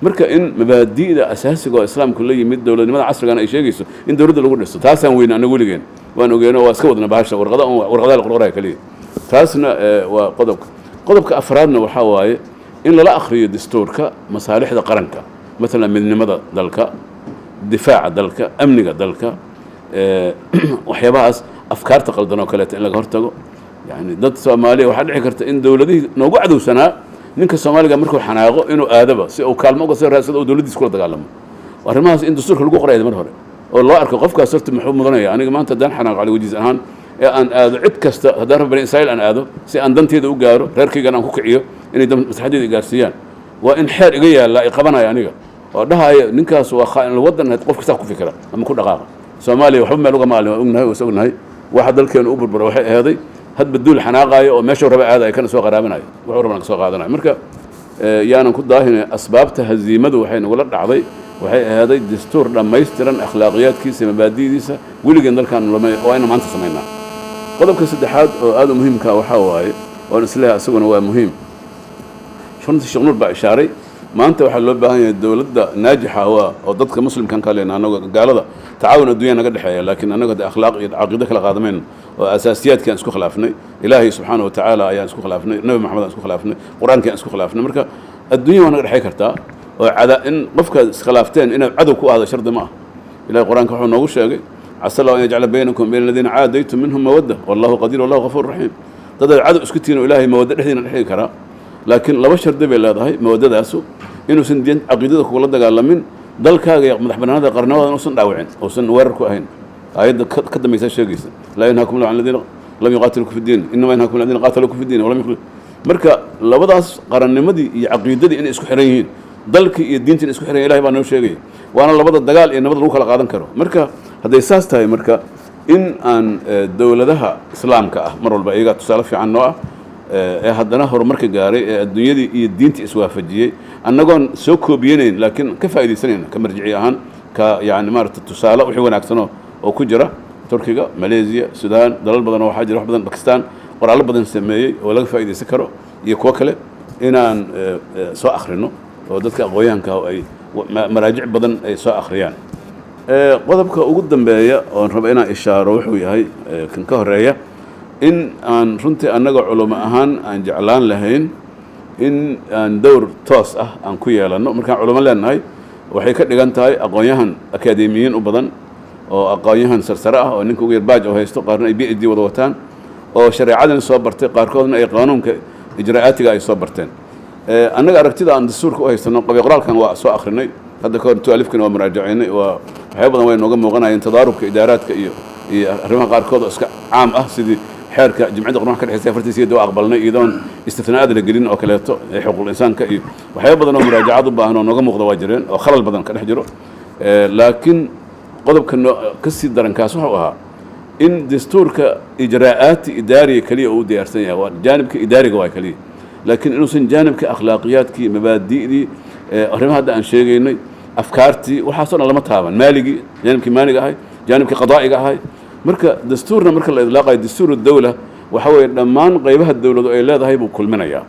Marka in mabaadi'da asaasiga oo islaamku la yimid, dowladnimada casrigan ay sheegayso in dowladda lagu dhiso, taasaan weyne annaga weligeen waan ogeeno, waa iska wadna bahasha warqada un warqadaha la qorqoraya kaliya. Taasna waa qodobka. Qodobka afraadna waxaa waaye in lala akhriyo dastuurka masaalixda qaranka, maalan midnimada dalka, difaaca dalka, amniga dalka, waxyaabahaas afkaarta qaldan oo kaleeto in laga hortago. Yani dad Soomaaliya waxaa dhici karta in dowladihii noogu cadowsanaa ninka Soomaaliga markuu xanaaqo inuu aadaba si uu kaalmo uga soo raadsado oo dowladdiisa kula dagaalamo. Arrimahaas in dastuurka lagu qoraya mar hore oo loo arko qofkaas horta muxuu mudanaya. Aniga maanta haddaan xanaaqo cali wajiis ahaan ee aan aado cid kasta, haddaan rabo Bani Israa'iil aan aado si aan danteeda u gaaro, reerkaygan aan ku kiciyo inay maslaxadeeda i gaarsiiyaan, waa in xeer iga yaalla i qabanaya aniga oo dhahaya ninkaas waa khaa'inul waddan. Qof kasta ku fikira ama ku dhaqaaqa Soomaaliya waxba meel uga maalin waa ognahay, waa is ognahay. Waxa dalkeenu u burbura waxay aheeday hadba duul xanaaqaayo oo meeshuu raba aadaya, kana soo qaraabanayo, wuxuu rabana ka soo qaadanayo. Marka yaanan ku daahine, asbaabta haziimadu waxay nagula dhacday waxay aheeday dastuur dhammaystiran akhlaaqiyaadkiisa, mabaadi'diisa weligeen dalkan lama, waa inaan maanta samaynaa. Qodobka saddexaad oo aad u muhiimka waxaa waaye oon isleeyahay isaguna waa muhiim, runtii Sheekh Nuur baa ishaaray. Maanta waxaa loo baahan yahay dowladda naajixa waa oo dadka muslimkan ka leenahay. Annaga gaalada tacaawun adduunya naga dhexeeya, laakiin annaga de akhlaaq iyo caqiido kala qaadamayno oo asaasiyaadkaan isku khilaafnay. Ilaahay subxaana wa tacaala ayaan isku khilaafnay, Nabi Maxamed aan isku khilaafnay, Qur-aankii aan isku khilaafnay. Marka adduunya waa naga dhexey kartaa oo cada in qofkaad iskhilaafteen inaad cadow ku ahdo shardi ma ah. Ilahay Qur-aanka wuxuu noogu sheegay: "Casa Allahu an yajcala baynakum bayna aladiina caadaytum minhum mawadda, wallahu qadiir, wallahu ghafuur raxiim." Dad aad cadow isku tihiin oo Ilaahay mawaddo dhexdiina dhexdhigi karaa, laakiin laba shardi bay leedahay mawaddadaasu: inuusan diin caqiidada kugula dagaalamin, dalkaaga iyo madax bannaanada qarnimada inuusan dhaawicin, uusan weerar ku ahayn. Aayadda ka dambaysa sheegaysa: "Laa yanhaakum Allahu can aladiina lam yuqaatilukum fi diin, innama yanhaakum aladiina qaataluukum fi diin walam yukhri." Marka labadaas, qarannimadii iyo caqiidadii inay isku xiran yihiin, dalkii iyo diintii inay isku xiran yihin, Ilahay baa noo sheegaya, waana labada dagaal iyo nabad lagu kala qaadan karo. Marka hadday saas tahay, marka in aan dowladaha islaamka ah mar walba iyagaa tusaale fiican noo ah ee haddana horumarka gaaray ee adduunyadii iyo diintii iswaafajiyey, annagoon soo koobiyanayn laakiin ka faa'iidaysanayna ka marjici ahaan, ka yani maarata tusaale wixii wanaagsanoo oo ku jira Turkiga, Malaysia, Sudan, dalal badan oo waxaa jira wax badan, Bakistan, qoraallo badan sameeyey oo laga faa'iidaysan karo iyo kuwo kale, inaan soo akhrino oo dadka aqoonyahanka ay maraajic badan ay soo akhriyaan. Qodobka ugu dambeeya oon rabo inaan ishaaro wuxuu yahay kan ka horeeya, in aan runtii annaga culamo ahaan aan jeclaan lahayn in aan dowr toos ah aan ku yeelanno. Markaan culamo leenahay waxay ka dhigan tahay aqoon-yahan akaademiyiin u badan oo aqoon-yahan sarsare ah oo ninka ugu yar baaj oo haysto, qaarna ay PhD wada wataan, oo shareecadana soo bartay, qaarkoodna ay qaanuunka ijraa'aatiga ay soo barteen. Annaga aragtida aan dastuurka u haysano, qabyo qoraalkan waa soo akhrinay hadda ka hor, tualifkana waa muraajaceynay, waa waxyaaba badan way nooga muuqanayeen, tadaarubka idaaraadka iyo arrimaha qaarkood oo iska caam ah, sidii xeerka Jimciyadda Qurmaha ka dhexeysa 48 waa aqbalnay iyadoon istithnaa'aad la gelin oo kaleeto ee xuquuqul insaanka, iyo waxyaaba badan oo muraajacad u baahan oo nooga muuqda waa jireen oo khalal badan ka dhex jiro. Laakiin qodobka noo ka sii darankaas wuxuu ahaa in dastuurka ijraa'aati idaariya keliya uu diyaarsan yahay, waa jaanibka idaariga waa keliya, laakiin inuusan jaanibka akhlaaqiyaadkii, mabaadi'dii, arrimaha hadda aan sheegaynay, afkaartii, waxaasoo dhan lama taaban, maaligii, jaanibkii maaliga ahay, jaanibkii qadaa'iga ahay. Marka dastuurna marka la idlaaqayo dastuur dawla, waxa weeye dhammaan qaybaha dowladu ay leedahay buu kulminayaa.